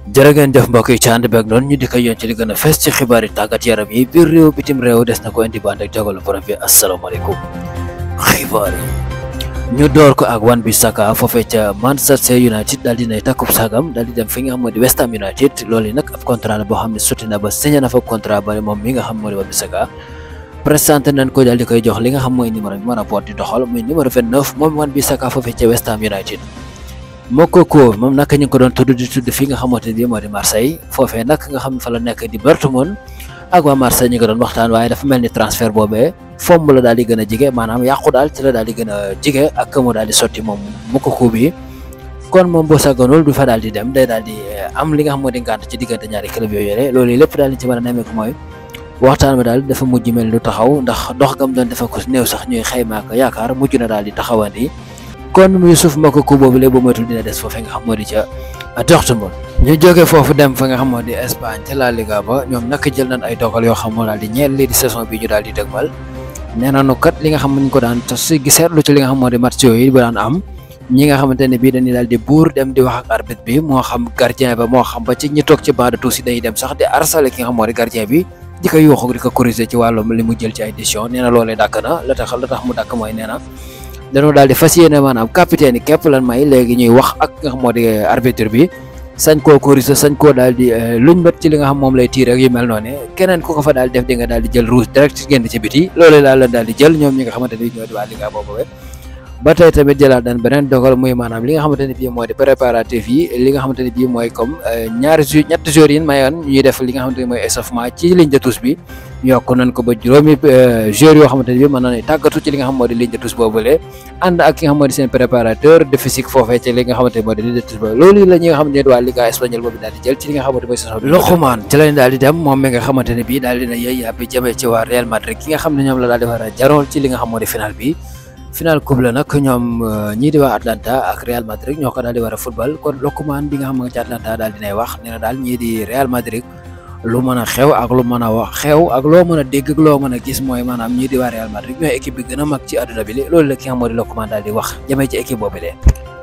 jërë ngeen jëf mbokk yi ci ànd beeg noonu ñu di ko yoon ci li gën a fees ci xibaar yi tàggat yaram yi biir réew bitim réew des na ko indi bànd ak jogalu borom bi asalaamaaleykum xibaar yi ñu door ko ak Wan-Bissaka foofee ca Manchester United daal dinay takkub sagam daal di dem fi nga xam moo di West Ham United loolu yi nag ab contrat la boo xam ne sotti na ba signé na fa contrat ba moom mi nga xam moo di Wan-Bissaka présenté nañ ko daal di koy jox li nga xam mooy numéro bi ma rapport di doxal muy numéro 29 moom Wan-Bissaka foofee ca West Ham United Moukoko moom nag ñu ngi ko doon tudd fi nga xamante ni moo di Marseille foofee nag nga xam ne fa la nekk di Dortmund ak waa Marseille ñu ngi doon waxtaan waaye dafa mel ni transfert boobee fomm la daal di gën a jige maanaam yàqu daal ci la daal di gën a jige ak mu daal di sotti moom Moukoko bi kon moom boo sàgganul du fa daal di dem day daal di am li nga xam moo di ngànt ci diggante ñaari club yooyu yore loolu lépp daal di ci mën a nemmeeku mooy waxtaan bi daal dafa mujj mel lu taxaw ndax dox gam doon defa ko néew sax ñuy xayma ak yaakaar mujj na daal di taxawandi kon Youssouf Moukoko boobu léegi ba moytul dina des foofee nga xam moo di ca Dortmund ñu jógee foofu dem fa nga xam moo di Espagne ca La Liga ba ñoom nag jël nañ ay dogal yoo xam moo daal di ñeel lii di saison bi ñu daal di dëgmal nee nañu kat li nga xam ñu ko daan te si seetlu ci li nga xam moo di match yooyu ba daan am ñi nga xamante ne bii dañuy daal di buur dem di wax ak arbitre bi moo xam gardien ba moo xam ba ci ñi toog ci banc de touche yi dañuy dem sax di harceler ki nga xam moo di gardien bi di ko yuuxu di ko corriger ci wàllum li mu jël ci ay décision nee na loolee dàkk na la tax mu dàkk mooy nee na dañoo daal di fas yéene maanaam capitaine yi képp lan may léegi ñuy wax ak nga xam moo di arbitre bi sañ koo corriger sañ koo daal di luñ bët ci li nga xam moom lay tiir ak yu mel noonu keneen ku ko fa daal di def di nga daal di jël rouge direct génn ci biti loolu daal di jël ñoom ñi nga xamante ni ñoo di waa Liga boobu ba tey tamit jëlaat dañ beneen dogal muy maanaam li nga xamante ne bii moo di préparatif yi li nga xamante ne bii mooy comme ñetti jours yi mayoon ñuy def li nga xamante ne mooy échauffement ci ligne de touche bi yokk nañ ko ba juróomi joueurs yoo xamante ne bii mën nañu tàggatu ci li nga xam moo di ligne de touche boobule ànd ak ki nga xam moo di seen préparateur de physique foofee ci li nga xamante ne moo di ligne de touche boobu loolu la ñi nga xamante ne waa Liga espagnole boobu daal di jël ci li nga xamante mooy saison bi Lokoman ci lañ daal di dem moom mi nga xamante ne bii daal dina yëy yàbbi jëmee ci waa Real Madrid ki nga xam ne ñoom la daal di war a jarool ci li nga xam moo di final bi final coupe la nag ñoom ñii di waa Atlanta ak Real Madrid ñoo ko daal di war a football kon Lokoman bi nga xam nga ci Atlanta daal dinay wax nee na daal ñii di Real Madrid lu mën a xew ak lu mën a wax xew ak loo mën a dégg ak loo mën a gis mooy maanaam ñii di waa Real Madrid ñooy équipe bi gën a mag ci àdduna bi loolu la ki nga xam moo di Lokoman daal di wax jëmee ci équipe boobu de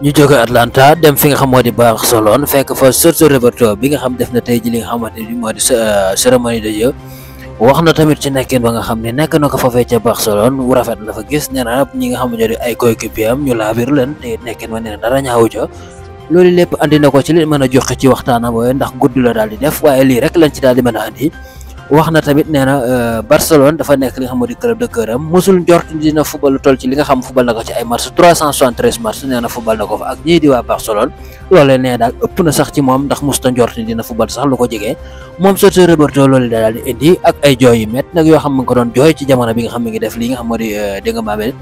ñu jóge Atlanta dem fi nga xam moo di Barcelone fekk fa Sergio Roberto bi nga xam def na tey ji li nga xamante ni moo di cérémonie de jeu wax na tamit ci nekkin ba nga xam ne nekk na ko foofee ca Barcelone wu rafet la fa gis nee na ñi nga xam ne ñoo di ay coéquipier am ñu laabir leen te nekkin ba nee na dara ñaawu ca loolu lépp andi na ko ci li mën a joxe ci waxtaanam waaye ndax gudd la daal di def waaye lii rek lañ ci daal di mën a andi wax na tamit nee na Barcelone dafa nekk li nga xam moo di club de cœur am mosul njort dina football lu toll ci li nga xam football na ko ci ay match 373 match nee na football na ko fa ak ñii di waa Barcelone loolee nee daal ëpp na sax ci moom ndax musta njort dina football sax lu ko jegee moom Sergio Roberto loolu daal di indi ak ay jooy yu métti nag yoo xam nga ko doon jooy ci jamono bi nga xam mi ngi def li nga xam moo di dégg nga maamel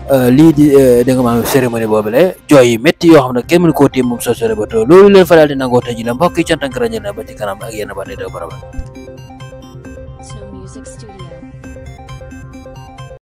lii di dégg nga maamel cérémonie boobu la jooy yu métti yoo xam ne kenn mënu koo téem moom Sergio Roberto loolu leen fa daal di nangoo tëj la mbokk yi cant ak rajo na ba ci kanam ak yenn ba tey dëgg